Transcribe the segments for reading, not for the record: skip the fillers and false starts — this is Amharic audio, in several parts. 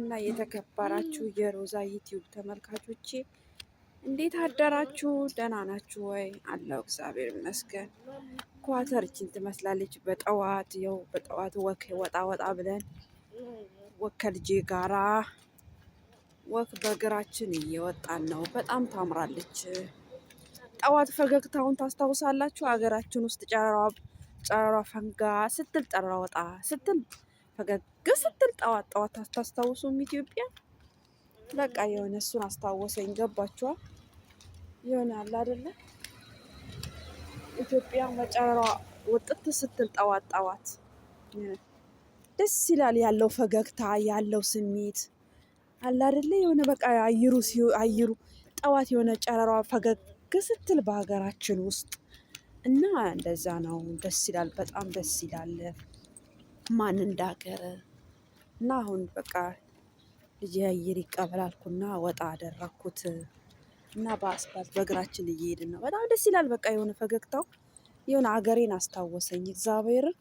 ውድና የተከበራችሁ የሮዛ ዩቲዩብ ተመልካቾቼ እንዴት አደራችሁ? ደህና ናችሁ ወይ? አለው እግዚአብሔር ይመስገን። ኳተርችን ትመስላለች። በጠዋት ያው በጠዋት walk ወጣ ወጣ ብለን walk ከልጄ ጋራ walk በእግራችን እየወጣን ነው። በጣም ታምራለች። ጠዋት ፈገግታውን ታስታውሳላችሁ? ሀገራችን ውስጥ ጨረሯ ፈንጋ ስትል ጨረሯ ወጣ ስትል ፈገግ ስትል ጠዋት ጠዋት አታስታውሱም? ኢትዮጵያ በቃ የሆነ እሱን አስታወሰኝ። ገባችኋ? የሆነ አለ አይደለ? ኢትዮጵያ መጨረሯ ውጥት ስትል ጠዋት ጠዋት ደስ ይላል። ያለው ፈገግታ ያለው ስሜት አለ አይደለ? የሆነ በቃ አየሩ አየሩ ጠዋት የሆነ ጨረሯ ፈገግ ስትል በሀገራችን ውስጥ እና እንደዛ ነው። ደስ ይላል። በጣም ደስ ይላል። ማን እንዳገር እና አሁን በቃ ልጄ አየር ይቀበል አልኩና ወጣ አደረኩት እና በአስፋልት በእግራችን እየሄድን ነው። በጣም ደስ ይላል። በቃ የሆነ ፈገግታው የሆነ አገሬን አስታወሰኝ። እግዚአብሔርን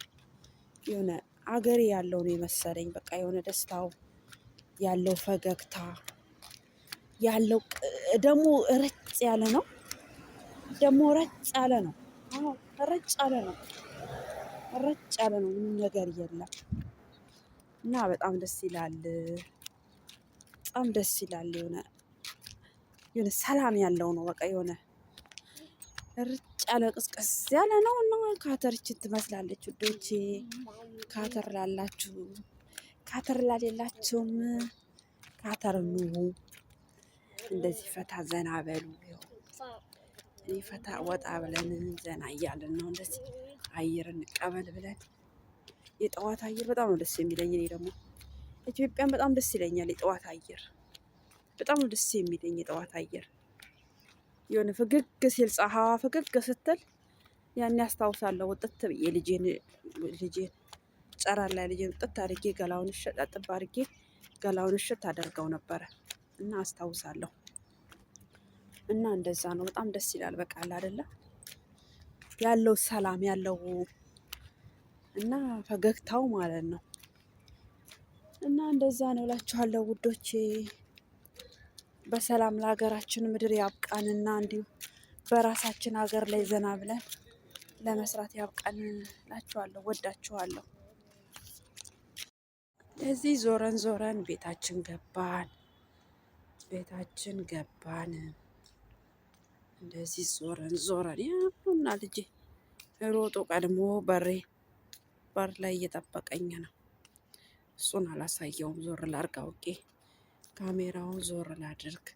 የሆነ አገሬ ያለው ነው የመሰለኝ። በቃ የሆነ ደስታው ያለው ፈገግታ ያለው ደግሞ ረጭ ያለ ነው። ደግሞ ረጭ ያለ ነው። አዎ ረጭ ያለ ነው። ረጭ ያለ ነው። ምንም ነገር የለም እና በጣም ደስ ይላል። በጣም ደስ ይላል። የሆነ የሆነ ሰላም ያለው ነው። በቃ የሆነ ርጭ ያለ ቅዝቅዝ ያለ ነው እና ካተርችን ትመስላለች ውዶቼ። ካተር ላላችሁ ካተር ላሌላችሁም ካተር ኑ፣ እንደዚህ ፈታ ዘና በሉ። እኔ ፈታ ወጣ ብለን ዘና እያለን ነው እንደዚህ አየር እንቀበል ብለን። የጠዋት አየር በጣም ነው ደስ የሚለኝ። እኔ ደግሞ ኢትዮጵያን በጣም ደስ ይለኛል። የጠዋት አየር በጣም ነው ደስ የሚለኝ። የጠዋት አየር የሆነ ፈገግ ሲል ፀሐዋ ፈገግ ስትል ያን ያስታውሳለሁ። ውጥት ብዬ ልጄን ልጄን ጨረር ላይ ልጄን ውጥት አድርጌ ገላውን እሸት አጥብ አድርጌ ገላውን እሸት አደርገው ነበረ እና አስታውሳለሁ። እና እንደዛ ነው። በጣም ደስ ይላል። በቃ አለ አይደለ ያለው ሰላም ያለው እና ፈገግታው ማለት ነው። እና እንደዛ ነው እላችኋለሁ ውዶቼ። በሰላም ለሀገራችን ምድር ያብቃንና እንዲሁ በራሳችን ሀገር ላይ ዘና ብለን ለመስራት ያብቃን እላችኋለሁ። ወዳችኋለሁ። እዚህ ዞረን ዞረን ቤታችን ገባን። ቤታችን ገባን። እንደዚህ ዞረን ዞረን ያውና ልጄ ሮጦ ቀድሞ በሬ በር ላይ እየጠበቀኝ ነው። እሱን አላሳየውም። ዞር ላርግ አውቄ ካሜራውን ዞር ላድርግ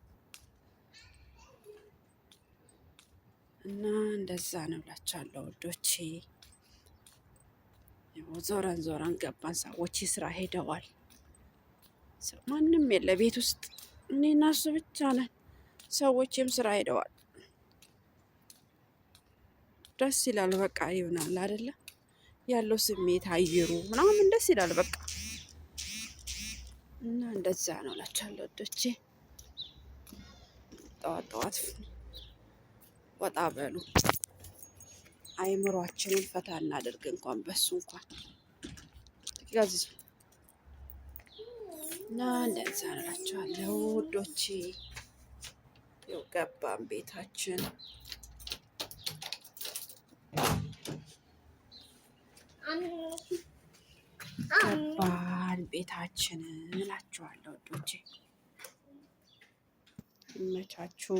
እና እንደዛ ነው እላችኋለሁ ውዶቼ። ዞረን ዞረን ገባን። ሰዎች ስራ ሄደዋል። ማንም የለ ቤት ውስጥ እኔና እሱ ብቻ ነን። ሰዎችም ስራ ሄደዋል። ደስ ይላል። በቃ ይሆናል አይደለ ያለው ስሜት አየሩ ምናምን ደስ ይላል። በቃ እና እንደዛ ነው እላችኋለሁ ውዶቼ። ጠዋት ጠዋት ወጣ በሉ፣ አይምሯችንን ፈታ እናድርግ። እንኳን በሱ እንኳን ጋዝ እና እንደዛ ነው እላችኋለሁ ውዶቼ። ይኸው ገባን ቤታችን። ገባን ቤታችን እላችኋለሁ ውዶቼ። ይመቻችሁ።